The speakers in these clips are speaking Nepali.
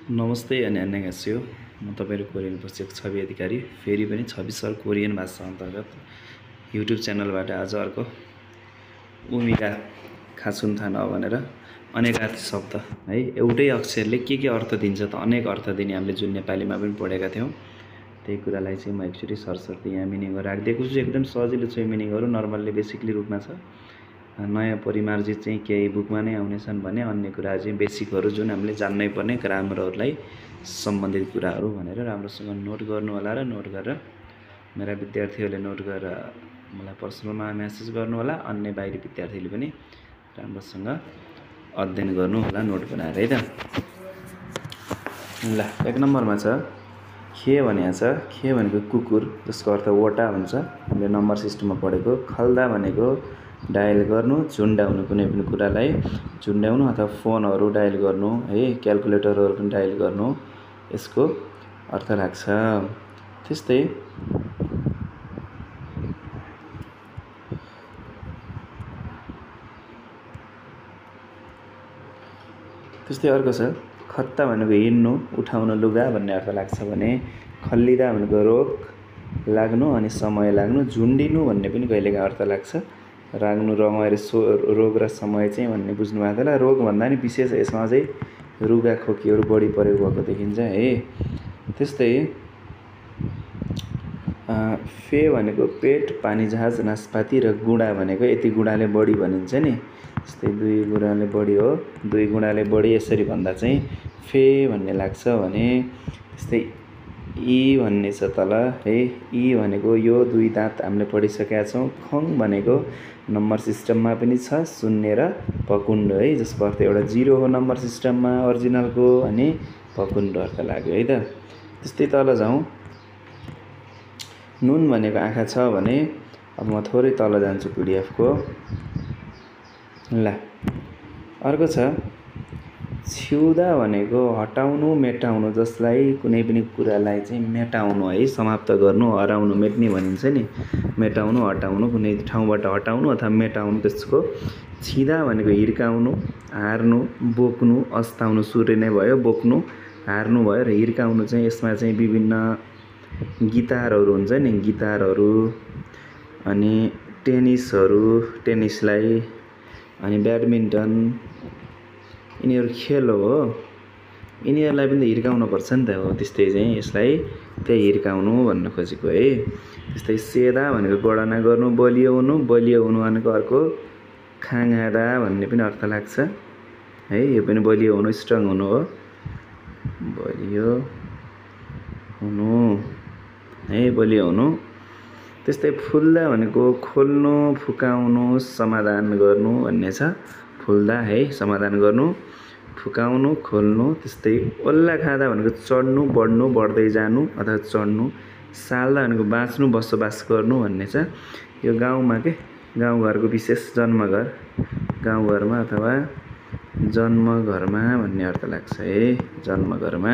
नमस्ते अनि अन्यगास्यो म तपाईहरु कोरियन प्रशिक्षक छवि अधिकारी फेरि पनि छवि सर कोरियन भाषा अन्तर्गत युट्युब च्यानलबाट आज अर्को उमिगा खासुन्था न भनेर अनेकार्थ शब्द है एउटै अक्षरले के अर्थ दिन्छ त अनेक अर्थ दिने हामीले जुन नेपालीमा पनि पढेका थियौं त्यही कुरालाई चाहिँ म एकचोटी सरसर्ती यहाँ मिनिङ राखिदिएको छु। एकदम सजिलो छ मिनिङहरु नर्मल्ली बेसिकली रूपमा छ। नयाँ परिमार्जित चाहिँ केही बुकमा नै आउनेछन् भने अन्य कुरा चाहिँ बेसिकहरु जुन हामीले जान्नै पर्ने ग्रामरहरुलाई सम्बन्धित कुराहरु भनेर राम्रोसँग नोट गर्नु होला र नोट गरेर मेरा विद्यार्थीहरुले नोट गरेर मलाई पर्सनलमा मेसेज गर्नु होला। अन्य बाहिरी विद्यार्थीले पनि राम्रोसँग अध्ययन गर्नु होला नोट बनाएर है त। ल एक नम्बरमा छ खे भनेको छ। खे भनेको कुकुर जसको अर्थ वटा हुन्छ। हामीले नम्बर सिस्टममा पढेको। खल्दा भनेको डायल गर्नु, झुन्डाउनु, कुनै पनि कुरालाई झुन्डाउनु अथवा फोनहरु डायल गर्नु है, क्याल्कुलेटरहरु पनि डायल गर्नु यसको अर्थ लाग्छ। त्यस्तै अर्को छ खत्ता भनेको हिड्नु, उठाउन, लुगा भन्ने अर्थ लाग्छ भने खल्लिदा भनेको रोग लाग्नु अनि समय लाग्नु, झुन्डिनु भन्ने पनि कहिलेका अर्थ लाग्छ। राग्नु रमाएर रोग र समय चाहिँ भन्ने बुझ्नु भएको होला। रोग भन्दा नि विशेष यसमा चाहिँ रुगा खोकीहरु बढी प्रयोग भएको देखिन्छ है। त्यस्तै फे भनेको पेट, पानी जहाज, नासपाती र गुडा भनेको यति गुडाले बढी भनिन्छ नि। त्यस्तै दुई गुडाले बढी हो, दुई गुडाले बढी यसरी भन्दा चाहिँ फे भन्ने लाग्छ भने त्यस्तै ई भन्ने छ तल है। ई भनेको यो दुई दाँत हामीले पढिसकेका छौं। खङ भनेको नम्बर सिस्टममा पनि छ शून्य र पकुण्ड है, जसको अर्थ एउटा 0 हो नम्बर सिस्टममा ओरिजिनलको अनि पकुण्ड अर्थ लाग्यो है त। त्यस्तै तल जाउँ। नुन भनेको आँखा छ भने अब म थोरै तल जान्छु पीडीएफ को। ल अर्को छ छिउदा भनेको हटाउनु, मेटाउनु, जसलाई कुनै पनि कुरालाई चाहिँ मेटाउनु है, समाप्त गर्नु, हराउनु, मेट्ने भनिन्छ नि। मेटाउनु, हटाउनु, कुनै ठाउँबाट हटाउनु अथवा मेटाउनु त्यसको। छिदा भनेको हिर्काउनु, हार्नु, बोक्नु, अस्ताउनु, सूर्य नै भयो, बोक्नु, हार्नु भयो र हिर्काउनु चाहिँ यसमा चाहिँ विभिन्न गिटारहरु हुन्छ नि, गिटारहरु अनि टेनिसहरु, टेनिसलाई अनि ब्याडमिन्टन यिनीहरु खेल हो। यिनीहरुलाई पनि हिर्काउनु पर्छ नि त हो। त्यस्तै चाहिँ यसलाई त्यही हिर्काउनु भन्न खोजेको है। त्यस्तै सेदा भनेको गणना गर्नु, बलियोउनु, बलियोउनु भनेको अर्को खाङादा भन्ने पनि अर्थ लाग्छ है। यो पनि बलियो हुनु, स्ट्रङ हुनु हो, बलियो हुनु है, बलियो हुनु। त्यस्तै फुल्दा भनेको खोल्नु, फुकाउनु, समाधान गर्नु भन्ने छ। फुल्दा है समाधान गर्नु, फुकाउनु, खोल्नु। त्यस्तै ओल्ला खादा भनेको चढ्नु, बढ्नु, बढ्दै जानु अथवा चढ्नु। साल्दा भनेको बाँच्नु, बसोबास गर्नु भन्ने छ। यो गाउँमा के गाउँघरको विशेष जन्मघर, गाउँघरमा अथवा जन्मघरमा भन्ने अर्थ लाग्छ है। जन्मघरमा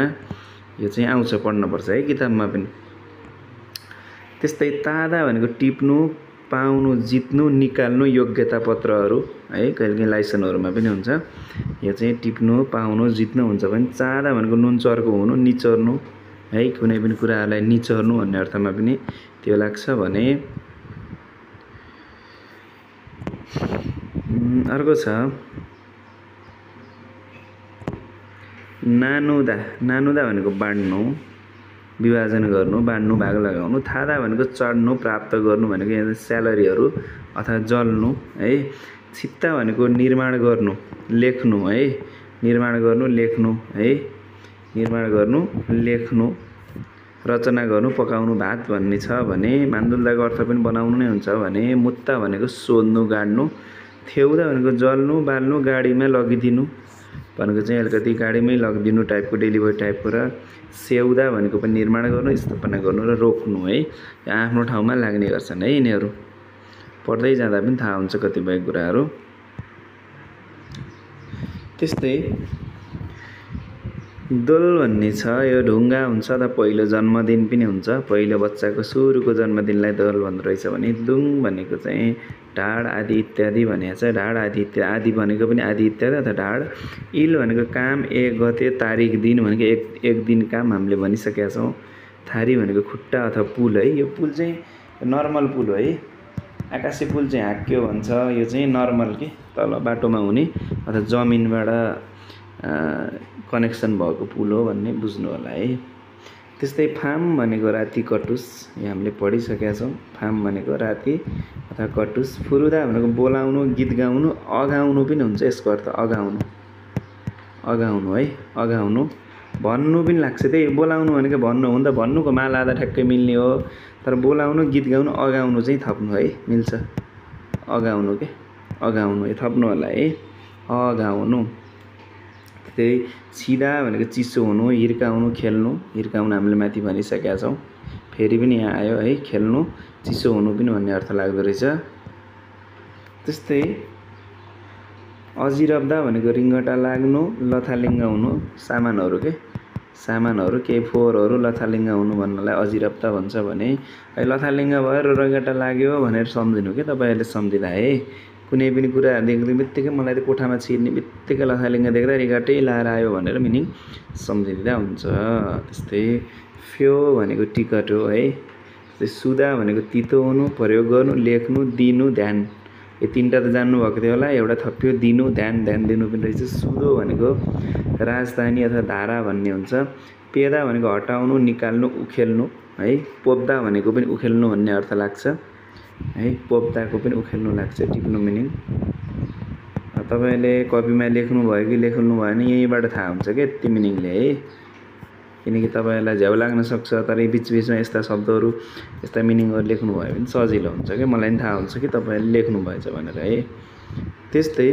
यो चाहिँ आउँछ, पढ्न पर्छ है किताबमा पनि। त्यस्तै तादा भनेको टिप्नु, पाउनु, जित्नु, निकाल्नु, योग्यता पत्रहरु है, कहिलेकाहीँ लाइसेन्सहरुमा पनि हुन्छ। यो चाहिँ टिप्नु, पाउनु, जित्नु हुन्छ भने चादा भनेको नुन चर्को हुनु, निचर्नु है, कुनै पनि कुरालाई निचर्नु भन्ने अर्थमा पनि त्यो लाग्छ भने। अर्को छ नानुदा। नानुदा भनेको बाड्नु, विभाजन गर्नु, बाड्नु, भाग लगाउनु। थादा भनेको चढ्नु, प्राप्त गर्नु भनेको यहाँ स्यालेरीहरु अथवा जल्नु है। छित्ता भनेको निर्माण गर्नु, लेख्नु है, निर्माण गर्नु, लेख्नु है, निर्माण गर्नु, लेख्नु, रचना गर्नु, पकाउनु, भात भन्ने छ भने। मान्दुल्दाको अर्थ पनि बनाउनु नै हुन्छ भने। मुत्ता भनेको सोध्नु, गाड्नु। थेउदा भनेको जल्नु, बाल्नु, गाडीमा लगिदिनु भनेको चाहिँ अलिकति गाडीमै लगिदिनु टाइपको, डेलिभरी टाइपको। र सेउदा भनेको पनि निर्माण गर्नु, स्थापना गर्नु र रोक्नु है। आफ्नो ठाउँमा लाग्ने गर्छन् है यिनीहरु। पढ्दै जाँदा पनि थाहा हुन्छ कतिपय कुराहरु। त्यस्तै दोल भन्ने छ। यो ढुङ्गा हुन्छ त पहिलो जन्मदिन पनि हुन्छ। पहिलो बच्चाको सुरुको जन्मदिनलाई दोल भन्दो रहेछ भने। दुङ भनेको चाहिँ ढाड आदि इत्यादि भनेको छ। ढाड आदि इत्यादि, आदि भनेको पनि आदि इत्यादि अथवा ढाड। इल भनेको काम, 1 गते तारिक दिन भनेको एक दिन काम हामीले भनिसकेका छौँ। थारी भनेको खुट्टा अथवा पुल है। यो पुल चाहिँ नर्मल पुल हो है। आकाशे पुल चाहिँ हाक्यो भन्छ, यो चाहिँ नर्मल के तल बाटोमा हुने अथवा जमिनबाट कनेक्सन भएको पुल हो भन्ने बुझ्नु होला है। त्यस्तै फाम भनेको राति कटुस, यो हामीले पढिसकेका छौँ। फाम भनेको राति अथवा कटुस। फुरुदा भनेको बोलाउनु, गीत गाउनु, अगाउनु पनि हुन्छ यसको अर्थ, अगाउनु, अगाउनु है, अगाउनु। भन्नु पनि लाग्छ त्यही, बोलाउनु भनेको भन्नु हो नि त, भन्नुको माला आधा ठ्याक्कै मिल्ने हो, तर बोलाउनु, गीत गाउनु, अगाउनु चाहिँ थप्नु है, मिल्छ। अगाउनु के, अगाउनु यो थप्नु होला है, अगाउनु। त्यही सिधा भनेको चिसो हुनु, हिर्काउनु, खेल्नु। हिर्काउनु हामीले माथि भनिसकेका छौँ, फेरि पनि यहाँ आयो है, खेल्नु, चिसो हुनु पनि भन्ने अर्थ लाग्दो रहेछ। त्यस्तै अजिरब्दा भनेको रिङ्गटा लाग्नु, लथालिङ्ग हुनु, सामानहरू के, सामानहरू केही फोहोरहरू लथालिङ्ग हुनु भन्नलाई अजिरब्दा भन्छ भने, लथालिङ्ग भएर रिङ्गटा लाग्यो भनेर सम्झिनु के तपाईँहरूले सम्झिँदा है। कुनै पनि कुरा देख्ने बित्तिकै मलाई त कोठामा छिर्ने बित्तिकै लथालिङ्ग देख्दा रिङ्गटै लाएर आयो भनेर मिनिङ सम्झिँदा हुन्छ। त्यस्तै फ्यो भनेको टिकट हो है। त्यस्तै सुदा भनेको तितो हुनु, प्रयोग गर्नु, लेख्नु, दिनु, ध्यान। यो तिनवटा त जान्नुभएको थियो होला, एउटा थप्यो दिनु, ध्यान, ध्यान दिनु पनि रहेछ। सुदो भनेको राजधानी अथवा धारा भन्ने हुन्छ। पेदा भनेको हटाउनु, निकाल्नु, उखेल्नु है। पोप्दा भनेको पनि उखेल्नु भन्ने अर्थ लाग्छ है, पोप्दाको पनि उखेल्नु लाग्छ, टिप्नु मिनिङ। तपाईँले कपीमा लेख्नुभयो कि लेख्नु भयो भने यहीँबाट थाहा हुन्छ क्या यति मिनिङले है, किनकि तपाईँलाई झ्याउ लाग्न सक्छ, तर बिचबिचमा यस्ता शब्दहरू, यस्ता मिनिङहरू लेख्नुभयो भने सजिलो हुन्छ क्या, मलाई पनि थाहा हुन्छ कि तपाईँले लेख्नुभएछ भनेर है। त्यस्तै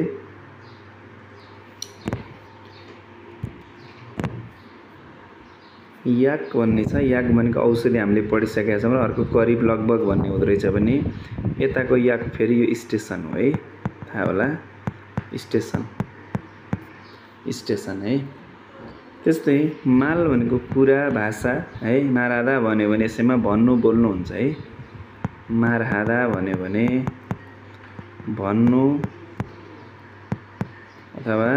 याक भन्ने छ। याक भनेको औषधि हामीले पढिसकेका छौँ र अर्को करिब लगभग भन्ने हुँदो रहेछ भने यताको याक फेरि यो स्टेसन हो है, थाहा होला, स्टेसन, स्टेसन है। त्यस्तै माल भनेको कुरा, भाषा है। मारादा भन्यो भने यसैमा भन्नु बोल्नु हुन्छ है। मारहादा भन्यो भने भन्नु अथवा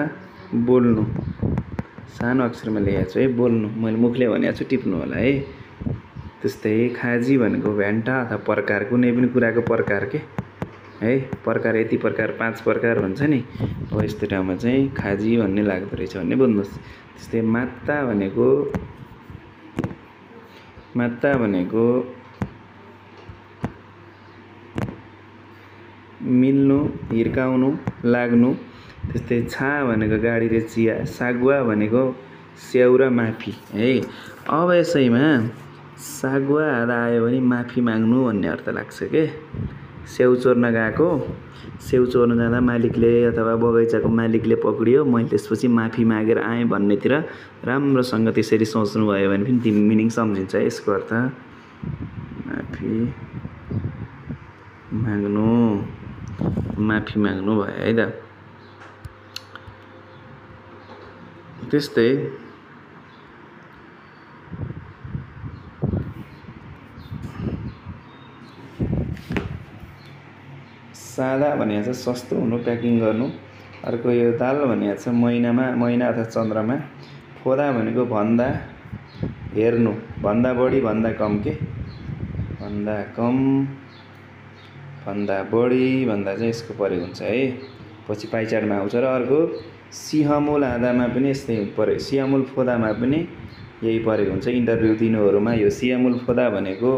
बोल्नु, सानो अक्षरमा लेखेको छु है, बोल्नु, मैले मुखले भनेको छु, टिप्नु होला है। त्यस्तै खाजी भनेको भ्यान्टा अथवा प्रकार, कुनै पनि कुराको प्रकार के है, प्रकार यति प्रकार, 5 प्रकार भन्छ नि, अब यस्तो ठाउँमा चाहिँ खाजी भन्ने लाग्दो रहेछ भन्ने बुझ्नुहोस्। त्यस्तै मात्ता भनेको, मात्ता भनेको मिल्नु, हिर्काउनु, लाग्नु। त्यस्तै छा भनेको गाडी र चिया। सागुवा भनेको स्याउ र माफी है। अब यसैमा सागुवा आधा आयो भने माफी माग्नु भन्ने अर्थ लाग्छ के। स्याउ चोर्न गएको, स्याउ चोर्न जाँदा मालिकले अथवा बगैँचाको मालिकले पक्रियो, मैले त्यसपछि माफी मागेर आएँ भन्नेतिर राम्रोसँग त्यसरी सोच्नुभयो भने पनि मिनिङ सम्झिन्छ है यसको अर्थ। माफी माग्नु, माफी माग्नु भयो है त। त्यस्तै सादा भनेको छ सस्तो हुनु, प्याकिङ गर्नु। अर्को यो दाल भनेको छ महिनामा, महिना अथवा चन्द्रमा। फोदा भनेको भन्दा, हेर्नु, भन्दा बढी, भन्दा कम के, भन्दा कम, भन्दा बढी भन्दा चाहिँ यसको प्रयोग हुन्छ है, पछि पाइचाडमा आउँछ। र अर्को सिंहमूल आधामा पनि यस्तै प्रयोग, सिंहमूल फोदामा पनि यही प्रयोग हुन्छ इन्टरभ्यू दिनुहरूमा। यो सिंहमूल फोदा भनेको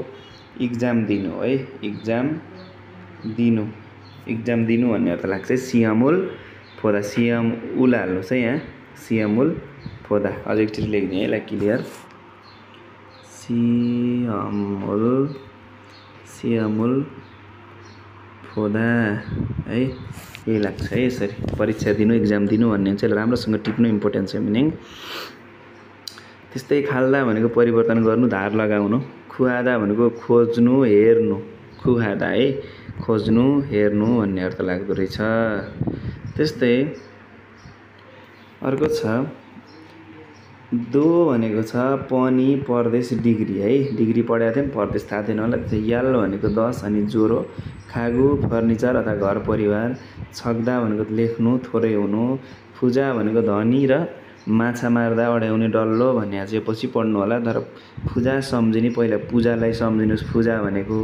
इक्जाम दिनु है, इक्जाम दिनु, इक्जाम दिनु भन्ने अर्थ लाग्छ। सिंहमूल फोदा, सिंहमूल हाल्नुहोस् है यहाँ, सिंहमूल फोदा, अझ एकचोटि लेख्ने है, यसलाई क्लियर, सिंहमूल, सिंहमूल फोदा है, यही लाग्छ है। यसरी परीक्षा दिनु, इक्जाम दिनु भन्ने हुन्छ, यसलाई राम्रोसँग टिप्नु, इम्पोर्टेन्ट छ मिनिङ। त्यस्तै खाल्दा भनेको परिवर्तन गर्नु, धार लगाउनु। खुवादा भनेको खोज्नु, हेर्नु, खुवादा है, खोज्नु, हेर्नु भन्ने अर्थ लाग्दो रहेछ। त्यस्तै अर्को छ दो भनेको छ पनि परदेश डिग्री है, डिग्री पढाएको थियौँ परदेश थाहा थिएन होला। याल भनेको 10 अनि ज्वरो, खागु फर्निचर अथवा घर परिवार, छक्दा भनेको लेख्नु थोरै हुनु, पूजा भनेको धनी र माछा मार्दा अड्याउने डल्लो भन्ने चाहिँ पछि पढ्नु होला। तर पूजा सम्झिने पहिला पूजालाई सम्झिनुहोस्, पूजा भनेको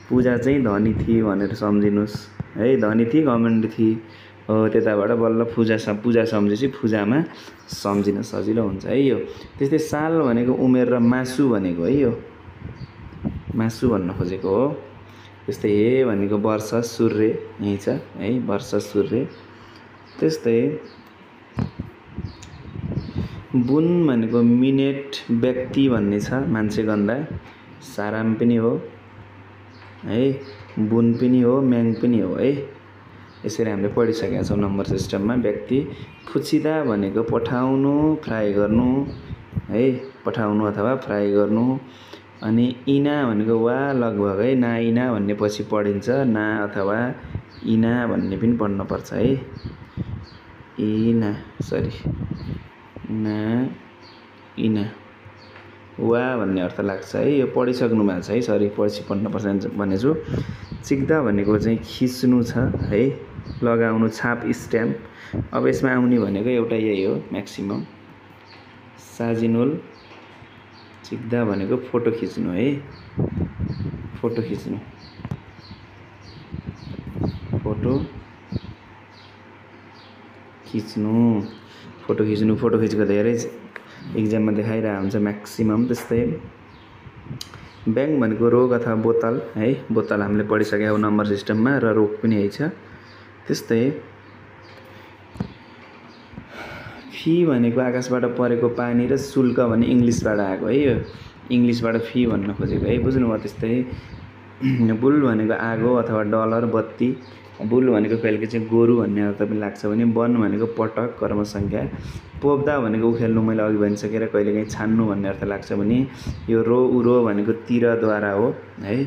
पूजा चाहिँ धनी थिए भनेर सम्झिनुहोस् है, धनी थिए घमण्डी थिए हो, त्यताबाट बल्ल पूजा सम्झेपछि पूजामा सम्झिन सजिलो हुन्छ है यो। त्यस्तै साल भनेको उमेर र मासु भनेको है, यो मासु भन्न खोजेको हो। त्यस्तै हे भनेको वर्ष सूर्य यही छ है, वर्ष सूर्य। त्यस्तै बुन भनेको मिनेट व्यक्ति भन्ने छ, मान्छे गन्दा साराम पनि हो है, बुन पनि हो, म्याङ पनि हो है। यसरी हामीले पढिसकेका छौँ नम्बर सिस्टममा। व्यक्ति फुचिदा भनेको पठाउनु फ्राई गर्नु है, पठाउनु अथवा फ्राई गर्नु। अनि इना भनेको वा लगभग है, ना इना भन्ने पछि पढिन्छ, ना अथवा इना भन्ने पनि पढ्नुपर्छ है, इना सरी ना इना वा भन्ने अर्थ लाग्छ है, यो पढिसक्नु भएको छ है, सरी पछि पढ्नुपर्छ भनेछु। चिक्दा भनेको चाहिँ खिच्नु छ है, लगाउनु छाप स्ट्याम्प। अब यसमा आउने भनेको एउटा यही हो म्याक्सिमम, साजिनुल चिक्दा भनेको फोटो खिच्नु है, फोटो खिच्नु, फोटो खिच्नु, फोटो खिच्नु, फोटो खिचेको धेरै इक्जाममा देखाइरहेको हुन्छ म्याक्सिमम। त्यस्तै ब्याङ भनेको रोग अथवा बोतल है, बोतल हामीले पढिसकेका हौँ नम्बर सिस्टममा, र रोग पनि यही छ। त्यस्तै फी भनेको आकाशबाट परेको पानी र शुल्क भने इङ्ग्लिसबाट आएको है, यो इङ्ग्लिसबाट फी भन्न खोजेको है, बुझ्नुभयो। त्यस्तै बुल भनेको आगो अथवा डलर बत्ती, बुल भनेको कहिलेको चाहिँ गोरु भन्ने अर्थ पनि लाग्छ भने, वन भनेको पटक कर्मसङ्ख्या, पोप्दा भनेको उखेल्नु मैले अघि भनिसकेर कहिलेकाहीँ छान्नु भन्ने अर्थ लाग्छ भने, यो रो उरो भनेको तिरद्वारा हो है,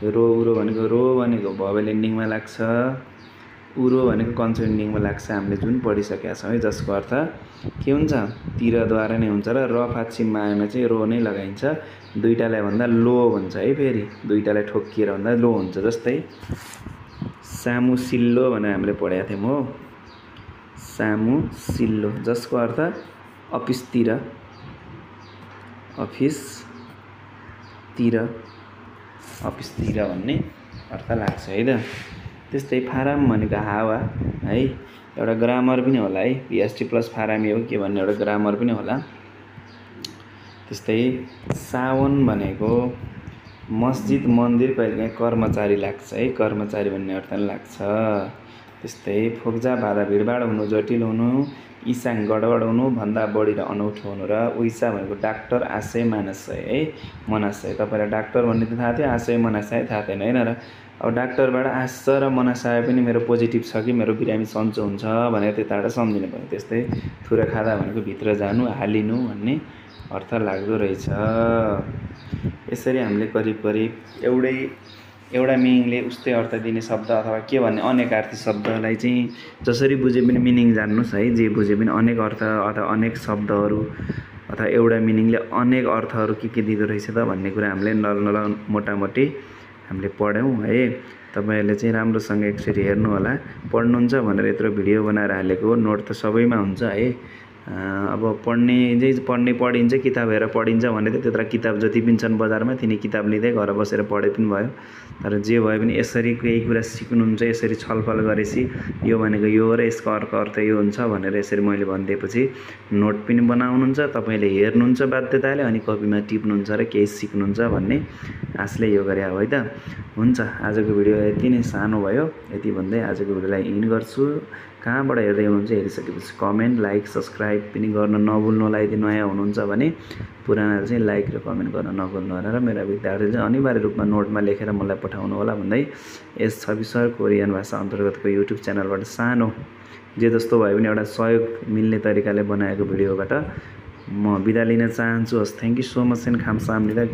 यो रो उरो भनेको रो भनेको भवेल एन्डिङमा लाग्छ, उरो भनेको कन्सोनेन्ट एन्डिङमा लाग्छ, हामीले जुन पढिसकेका छौँ है, जसको अर्थ के हुन्छ तिरद्वारा नै हुन्छ र फाक्षिममा आएमा चाहिँ रो नै लगाइन्छ। दुईटालाई भन्दा लो भन्छ है, फेरि दुईटालाई ठोकिएर भन्दा लो हुन्छ। जस्तै सामु सिल्लो भनेर हामीले पढेका थियौँ हो, सामु सिल्लो, जसको अर्थ अफिसतिर, अफिसतिर, अफिसतिर भन्ने अर्थ लाग्छ है त। त्यस्तै फाराम भनेको हावा है, एउटा ग्रामर पनि होला है, पिएचडी प्लस फारामी हो के भन्ने एउटा ग्रामर पनि होला। त्यस्तै सावन भनेको मस्जिद मन्दिर कहिलेकाहीँ कर्मचारी लाग्छ है, कर्मचारी भन्ने अर्थ लाग्छ। त्यस्तै फोक्जा बाधा भिडभाड हुनु, जटिल हुनु, इसाङ गडबड हुनु, भन्दा बढी र अनौठो हुनु। र उइसा भनेको डाक्टर आशय मानसय है, मनाशय। तपाईँलाई डाक्टर भन्ने त थाहा थियो, आशय मनाशय थाहा थिएन होइन र। अब डाक्टरबाट आशा र मनाशय पनि मेरो पोजिटिभ छ कि मेरो बिरामी सन्चो हुन्छ भनेर त्यताबाट सम्झिनु पर्यो। त्यस्तै थुरा खाँदा भनेको भित्र जानु, हालिनु भन्ने अर्थ लाग्दो रहेछ। यसरी हामीले करिब एउटा मिनिङले उस्तै अर्थ दिने शब्द अथवा के भन्ने अनेकार्थी शब्दलाई चाहिँ जसरी बुझे पनि मिनिङ जान्नुहोस् है, जे बुझे पनि अनेक अर्थ अथवा अनेक शब्दहरू अथवा एउटा मिनिङले अनेक अर्थहरू के दिँदो रहेछ त भन्ने कुरा हामीले मोटामोटी हामीले पढ्यौँ है। तपाईँहरूले चाहिँ राम्रोसँग एकचोटि हेर्नु होला, पढ्नुहुन्छ भनेर यत्रो भिडियो बनाएर हालेको, नोट त सबैमा हुन्छ है। अब पढिन्छ, किताब हेरेर पढिन्छ भने त त्यत्र किताब जति पनि छन् बजारमा तिनी किताब लिँदै घर बसेर पढे पनि भयो। तर जे भए पनि यसरी केही कुरा सिक्नुहुन्छ, यसरी छलफल गरेपछि यो भनेको यो र यसको अर्थ यो हुन्छ भनेर यसरी मैले भनिदिएपछि नोट पनि बनाउनुहुन्छ, तपाईँले हेर्नुहुन्छ बाध्यताले, अनि कपीमा टिप्नुहुन्छ र केही सिक्नुहुन्छ भन्ने आशले यो गरे हो है त। हुन्छ, आजको भिडियो यति नै सानो भयो, यति भन्दै आजको भिडियोलाई इन्ड गर्छु। कहाँबाट हेर्दै हुनुहुन्छ हेरिसकेपछि कमेन्ट लाइक सब्सक्राइब पनि गर्न नभुल्नु होला। यदि नयाँ हुनुहुन्छ भने पुरानाले चाहिँ लाइक र कमेन्ट गर्न नभुल्नु होला। र मेरा विद्यार्थीले चाहिँ अनिवार्य रूपमा नोटमा लेखेर मलाई पठाउनु होला भन्दै यस छवि सर कोरियन भाषा अन्तर्गतको युट्युब च्यानलबाट सानो जे जस्तो भए पनि एउटा सहयोग मिल्ने तरिकाले बनाएको भिडियोबाट म बिदा लिन चाहन्छु। हस्, thank you so much and खामसामनिदा।